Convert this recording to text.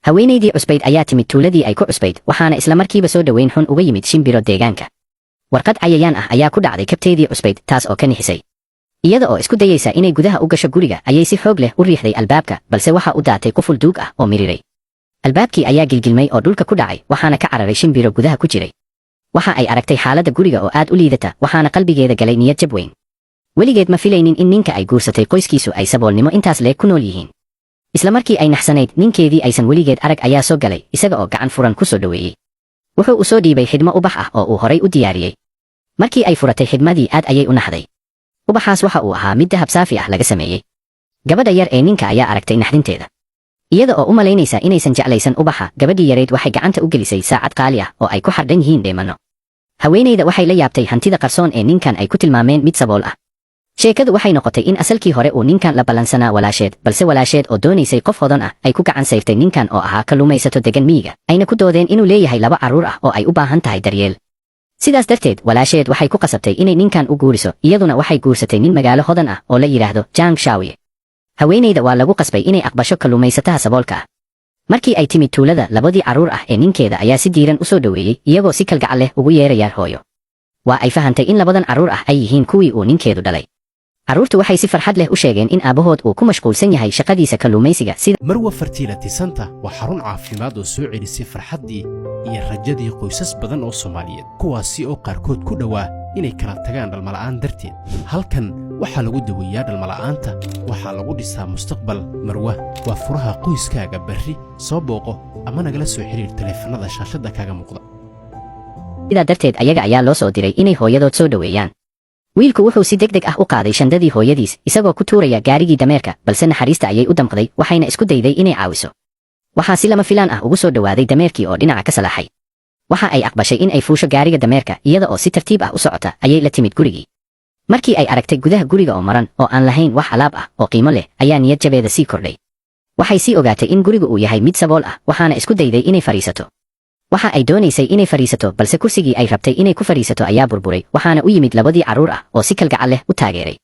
Haweenaydii cusbayd ayaa timid tuuladii ay ku cusbayd, waxaana isla markiiba soo dhoweyn xun uga yimid shimbiro deegaanka. Warqad cayayaan ah ayaa ku dhacday kabteedii cusbayd, taas oo ka nixisay. Iyada oo isku dayaysa inay gudaha u gasho guriga ayay si xoog leh u riixday albaabka, balse waxa u daatay quful duug ah oo miriray. Albaabkii ayaa gilgilmay oo dhulka ku dhacay, waxaana ka cararay shimbiro gudaha ku jiray. Waxa ay aragtay xaaladda guriga oo aad u liidata, waxaana qalbigeeda galay niyad jab weyn. Weligeed ma filaynin in ninka ay guursatay qoyskiisu ay saboolnimo intaas leeg ku nool yihiin. Isla markii ay naxsanayd, ninkeedii aysan weligeed arag ayaa soo galay, isaga oo gacan furan ku soo dhoweeyey. Wuxuu u soo dhiibay xidhmo ubax ah oo uu horay u diyaariyey. Markii ay furatay xidhmadii, aad ayay u naxday. Ubaxaas waxa uu ahaa mid dahab saafi ah laga sameeyey. Gabadha yar ee ninka ayaa aragtay naxdinteeda. Iyada oo u malaynaysa inaysan jeclaysan ubaxa, gabadhii yarayd waxay gacanta u gelisay saacad qaali ah oo ay ku xardhan yihiin dheemanno. Haweenayda waxay la yaabtay hantida qarsoon ee ninkan ay ku tilmaameen mid sabool ah. Sheekadu waxay noqotay in asalkii hore uu ninkan la ballansanaa walaasheed, balse walaasheed oo doonaysay qof hodan ah ay ku gacan sayrtay ninkan oo ahaa kalluumaysato degan miyiga, ayna ku doodeen inuu leeyahay laba carruur ah oo ay u baahan tahay daryeel. Sidaas darteed walaasheed waxay ku qasabtay inay ninkan u guuriso, iyaduna waxay guursatay nin magaalo hodan ah oo la yidhaahdo Jang Shaawiye. Haweenayda waa lagu qasbay inay aqbasho kalluumaysataha saboolka ah. Markii ay timid tuulada, labadii carruur ah ee ninkeeda ayaa si diiran u soo dhoweeyey, iyagoo si kalgacal leh ugu yeeraya hooyo. Waa ay fahantay in labadan carruur ah ay yihiin kuwii uu ninkeedu dhalay. Carruurtu waxay si farxad leh u sheegeen in aabbahood uu ku mashquulsan yahay shaqadiisa kalluumaysiga sida Marwa Fertility Center waa xarun caafimaad oo soo celisay farxaddii iyo rajadii qoysas badan oo Soomaaliyeed, kuwaasi oo qaarkood ku dhowaa inay kala tagaan dhalmala'aan darteed. Halkan waxaa lagu daweeyaa dhalmala'aanta, waxaa lagu dhisaa mustaqbal. Marwa waa furaha qoyskaaga berri. Soo booqo ama nagala soo xiriir taleefannada shaashadda kaaga muuqda. Sidaa darteed ayaga ayaa loo soo diray inay hooyadood soo dhoweeyaan. Wiilku wuxuu si degdeg ah u qaaday shandadii hooyadiis, isagoo ku tuuraya gaarigii dameerka, balse naxariista ayay u damqday, waxayna isku dayday inay caawiso. Waxaa si lama filaan ah ugu soo dhowaaday dameerkii oo dhinaca ka salaaxay. Waxa ay aqbashay in ay fuusho gaariga dameerka. Iyada oo si tartiib ah u socota ayay la timid gurigii. Markii ay aragtay gudaha guriga oo maran oo aan lahayn wax alaab ah oo qiimo leh ayaa niyad jabeeda sii kordhay. Waxay sii ogaatay in gurigu uu yahay mid sabool ah, waxaana isku dayday inay fadhiisato. Waxa ay doonaysay inay fadhiisato, balse kursigii ay rabtay inay ku fadhiisato ayaa burburay, waxaana u yimid labadii carruur ah oo si kalgacal leh u taageeray.